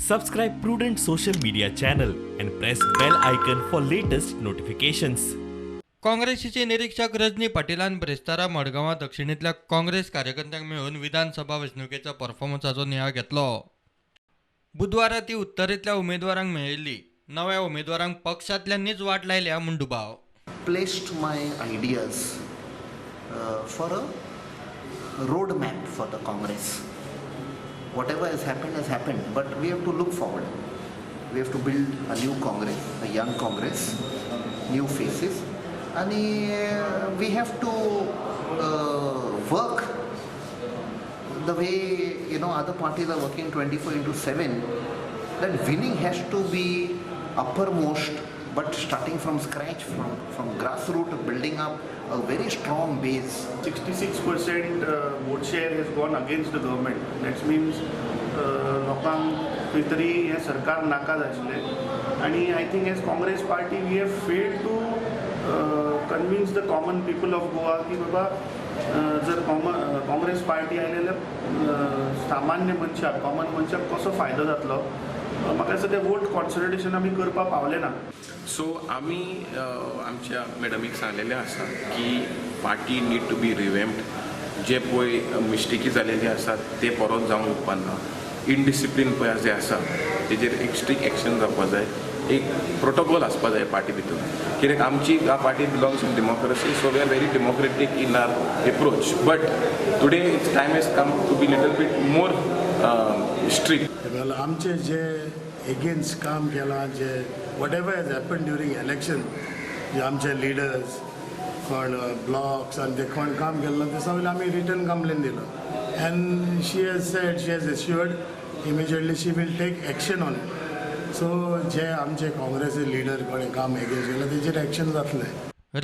Subscribe Prudent social media channel and press bell icon for latest notifications. काँग्रेसीचे निरीक्षक रजनी पाटीलान ब्रेस्तारा मडगांवां दक्षिणेंतल्या काँग्रेस कार्यकर्त्यांक मेळून विधानसभा वेंचणुकेच्या परफॉर्मन्साचो नियाळ घेतलो. बुधवारा ती उत्तरेंतल्या उमेदवारांक मेळिल्ली. नव्या उमेदवारांक पक्षांतल्यांनीच वाट लायल्या म्हूण दुबाव. Placed my ideas for a roadmap for the Congress. Whatever has happened has happened, but we have to look forward. We have to build a new Congress, a young Congress, new faces, and we have to work the way other parties are working 24/7. That winning has to be uppermost, but starting from scratch, from grassroots, building up a very strong base. 66% vote share has gone against the government. That means लोकांक खंय तरी हें सरकार नाका जाय आशिल्लें आनी I think as Congress party we have failed to convince the common people of Goa की बाबा जर कॉमन काँग्रेस पार्टी आयली जाल्यार सामान्य मनशाक, कॉमन मनशाक कसो फायदो जातलो. म्हाका दिसता तें वोट कॉन्सन्ट्रेशन आमी करपाक पावले ना. सो आमी आमच्या मॅडमीक सांगलेलें आसा की party need to be revamped. जे पळय मिस्टेकी जालेली आसात ते परत जावंक उपकारना. इनडिसिप्लीन पळय जे आसा तेजेर एक स्ट्रिक्ट एक्शन जावपा जाय, एक प्रोटोकॉल आसपा जाय पार्टी भितर, कित्याक आमची party belongs in democracy, so we are very democratic in our approach, but today it's time has come to be little bit more strict. वेल, आमचे जे एगेन्स्ट काम केलां, जे whatever has happen during election, जे आमचे leaders कोण blocks आनी ते कोण काम केल्लो ते सगळे आमी रिटन कंप्लेन दिलो and she has said, she has assured immediately she will take action on it. So जे आमचे काँग्रेसी लिडर कोणें काम एगेन्स्ट केलां तेजेर एक्शन जातलें.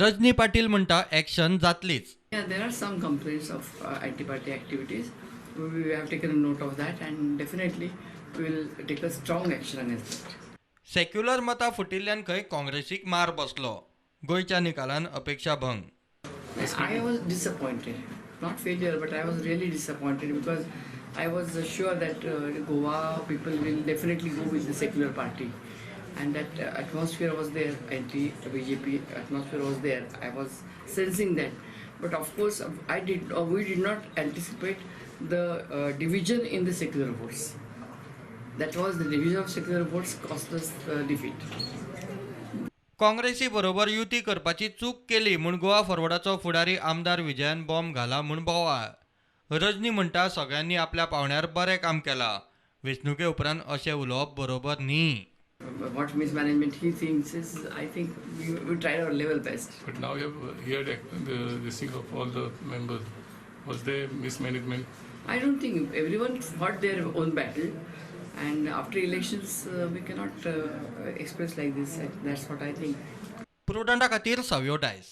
रजनी पाटील म्हणटा, action जातलीच. Yeah, there are some complaints of anti-party activities. We have taken a note of that and definitely we will take a strong action against that. Secular मतां फुटिल्ल्यान खंय काँग्रेसीक मार बसलो. गोंयच्या निकालान अपेक्षा भंग. I was disappointed. Not failure, but I was really disappointed because I was sure that Goa people will definitely go with the secular party. And that atmosphere was there, anti-BJP atmosphere was there. I was sensing that. But of course, we did not anticipate the division in the secular votes. That was the division of secular votes cost us defeat. काँग्रेसी बरोबर युती करपाची चूक केली म्हूण गोवा फॉरवर्डाचो फुडारी आमदार विजयान bomb घाला म्हूण बोवाळ. रजनी म्हणटा, सगळ्यांनी आपल्या पावंड्यार बरें काम केलां. वेंचणुके उपरांत अशें उलोवप बरोबर न्ही. What mismanagement he thinks is, I think we tried our level best. But now you have heard the thing of all the members. Was there mismanagement? I don't think. Everyone fought their own battle, and after elections, we cannot express like this. That's what I think. प्रुडंटा खातीर सावियो डायस.